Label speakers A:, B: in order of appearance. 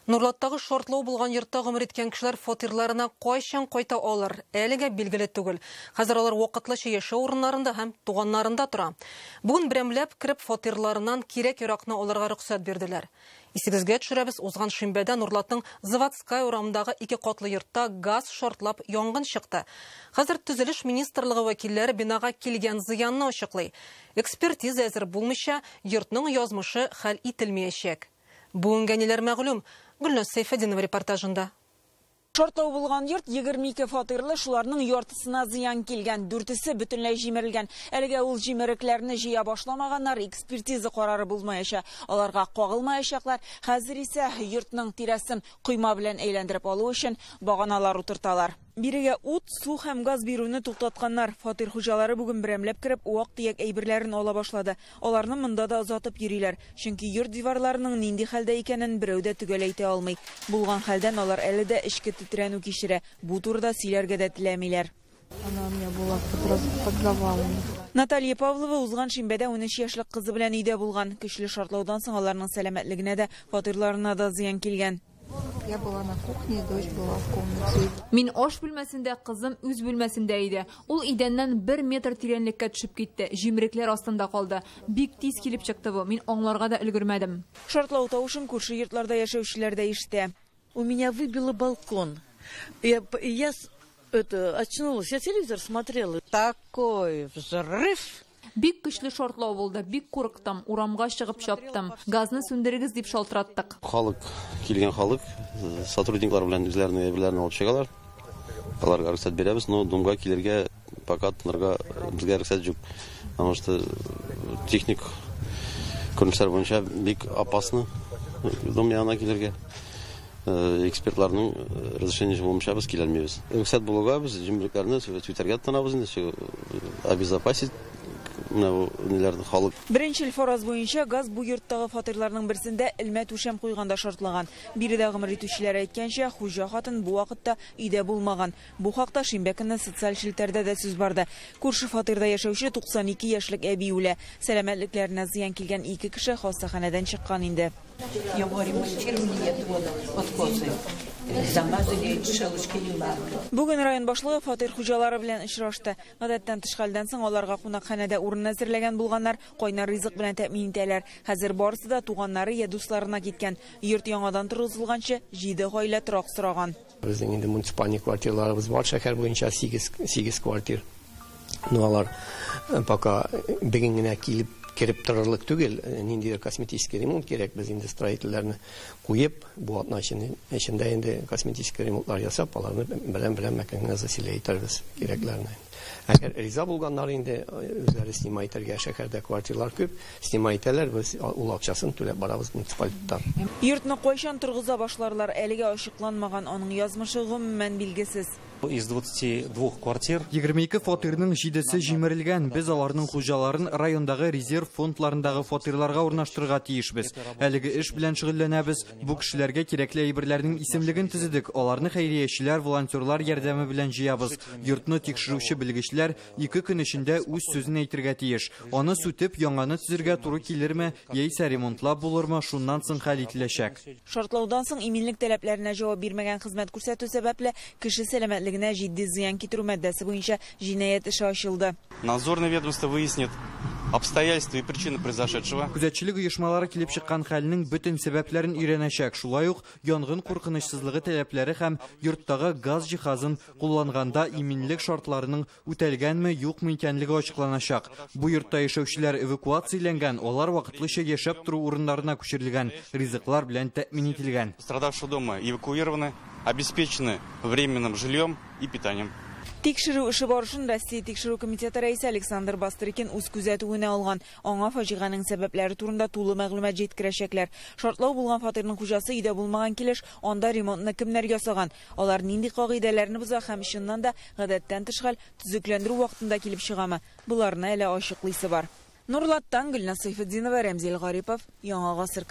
A: Нурлаттагы шартлау булган йортта гомер иткән кешеләр фатирларына кайчан кайта алыр, әлегә билгеле түгел. Хәзер алар вакытлыча яшәү урыннарында һәм туганнарында тора. Бүген берәмләп кереп фатирларыннан кирәк-яракны алырга рөхсәт бирделәр. Исегезгә төшерәбез, узган шимбәдә Нурлатның Заводская урамындагы ике катлы йортта газ шартлап янгын чыкты. Хәзер төзелеш министрлыгы вәкилләре бинага килгән зыянны ачыклый. Экспертиза әзер булмыйча, йортның язмышы хәл ителмәячәк. Бүгенгә ниләр мәгълүм? Гөлназ Сәйфетдинова репортажында.
B: Шартлау булган йорт 22 фатирлы, шуларның яртысына зыян килгән, дүртесе бөтенләй җимерелгән. Әлегә ул җимерекләрне җыя башламаганнар, экспертиза карары булмаячак, аларга кагылмаячаклар. Хәзер исә йортның тирәсен койма белән әйләндереп алу өчен баганалар утырталар. Бирегә ут, су һәм газ бирүне туктатканнар. Фатир хуҗалары бүген берәмләп кереп, вак-төяк әйберләрен ала башлады. Аларны монда да озатып йөриләр. Чөнки йорт диварларының нинди хәлдә икәнен берәү дә төгәл әйтә алмый. Булган хәлдән алар әле дә эчке тетрәнү кичерә. Бу турыда сөйләргә дә теләмиләр.
C: Она у меня была под завалами.
B: Наталья Павлова узган шимбәдә 13 яшьлек кызы белән өйдә булган. Көчле шартлаудан соң аларның сәламәтлегенә дә, фатирларына да зыян килгән.
C: Я была на кухне, дочь была в комнате.
D: Мин аш бүлмәсендә, кызым үз бүлмәсендә иде. Ул идәннән 1 метр тирәнлеккә төшеп китте, җимерекләр астында калды. Бик тиз килеп чыкты бу, мин аңларга да өлгермәдем.
B: Шартлау тавышын күрше йортларда яшәүчеләр дә ишетә.
E: У меня выбило балкон. Я очнулась, я телевизор смотрела.
F: Такой взрыв!
D: Бик көчле шартлау булды, бик курыктым, урамга чыгып чаптым. Газны сүндерегез дип шалтыраттык.
G: Халык, килгән халык, сотрудниклар белән үзләренең әйберләрен алып чыгалар. Аларга рөхсәт бирәбез, но домга килергә пока тынырга безгә рөхсәт юк. Потому что техник күренешләр буенча бик опасно дом янына килергә. Экспертларның разрешениесе булмыйча без килә алмыйбыз. Рөхсәт булуга без җимерлекләрне сүтәргә тотынабыз инде, всё обезопасить менә бу ниләрне халык.
B: Беренчел фараз буенча газ бу йорттагы фатирларның берсендә элмә түшәм куйганда шартлаган. Биредә гомер итүчеләр әйткәнчә, хуҗа хатын бу вакытта өйдә булмаган. Бу хакта шимбә көнне социаль челтәрдә дә сүз барды. Күрше фатирда яшәүче 92 яшьлек әби үлә. Сәламәтлекләренә зыян килгән ике кеше хастаханәдән чыккан инде.
H: Его ремонтировали, это вот откосы. Замазали шелушки ладно.
B: Бүген район башлыгы фатир хуҗалары белән очрашты. Гадәттән тыш хәлдән соң аларга кунакханәдә урын әзерләгән булганнар, кайнар ризык белән тәэмин итәләр. Хәзер барысы да туганнары я дусларына киткән. Йорт яңадан торгызылганчы 7 гаилә торак сораган.
I: Безнең инде муниципаль квартираларыбыз бар, шәһәр буенча 8 квартир. Но алар пока бүген генә килеп кереп торырлык түгел, ниндидер косметический ремонт кирәк. Без инде строительләрне куеп, бу атна эчендә инде косметический ремонтлар ясап, аларны берәм-берәм мәкәнгә заселять итәрбез кирәкләрне. Әгәр риза булганнар инде үзләре снимать итәргә, шәһәрдә квартиралар күп, снимать итәләр, без ул акчасын түләп барабыз муниципалитеттан.
B: Йортны кайчан торгыза башларлар, әлегә ачыкланмаган, аның язмышы гомумән билгесез.
J: Из 22 квартир.
K: 22 фатирның 7-се җимерелгән. Без аларның хуҗаларын райондагы резерв фондларындагы фатирларга урнаштырырга тиешбез. Әлеге эш белән шөгыльләнәбез. Бу кешеләргә кирәкле әйберләрнең исемлеген төзедек. Аларны хәйриячеләр, волонтерлар ярдәме белән җыябыз. Йортны тикшерүче белгечләр 2 көн эчендә үз сүзен әйтергә тиеш. Аны сүтеп, яңаны төзергә туры килерме, яисә ремонтлап булырмы, шуннан соң хәл ителәчәк.
B: Шартлаудан соң иминлек таләпләренә җавап бирмәгән хезмәт күрсәтү сәбәпле кеше сәламәтлегенә җитди зыян китерү маддәсе буенча җинаять эше ачылды.
L: Надзорное ведомство выяснит обстоятельства и причины произошедшего.
K: Күзәтчелек оешмалары килеп чыккан хәлнең бөтен сәбәпләрен өйрәнәчәк. Шулай ук янгын куркынычсызлыгы таләпләре һәм йорттагы газ җиһазын кулланганда иминлек шартларының үтәлгәнме, юкмы икәнлеге ачыкланачак. Бу йортта яшәүчеләр эвакуацияләнгән, алар вакытлыча яшәп тору урыннарына күчерелгән, ризыклар белән тәэмин ителгән.
L: Пострадавшие дома эвакуированы, обеспечены временным жильем и питанием.
B: Тикшерү эше барышын Россия Тикшерү комитеты рәисе Александр Бастрыкин үз күзәтүенә алган. Аңа фаҗиганең сәбәпләре турында тулы мәгълүмат җиткерәчәкләр. Шартлау булган фатирның хуҗасы өйдә булмаган килеш, анда ремонтны кемнәр ясаган, алар нинди кагыйдәләрне боза һәм чыннан да гадәттән тыш хәл төзекләндерү вакытында килеп чыгамы? Боларны әле ачыклыйсы бар. Нурлаттан Гөлназ Сәйфетдинова, Рәмзил Гарипов, Яңа Гасыр.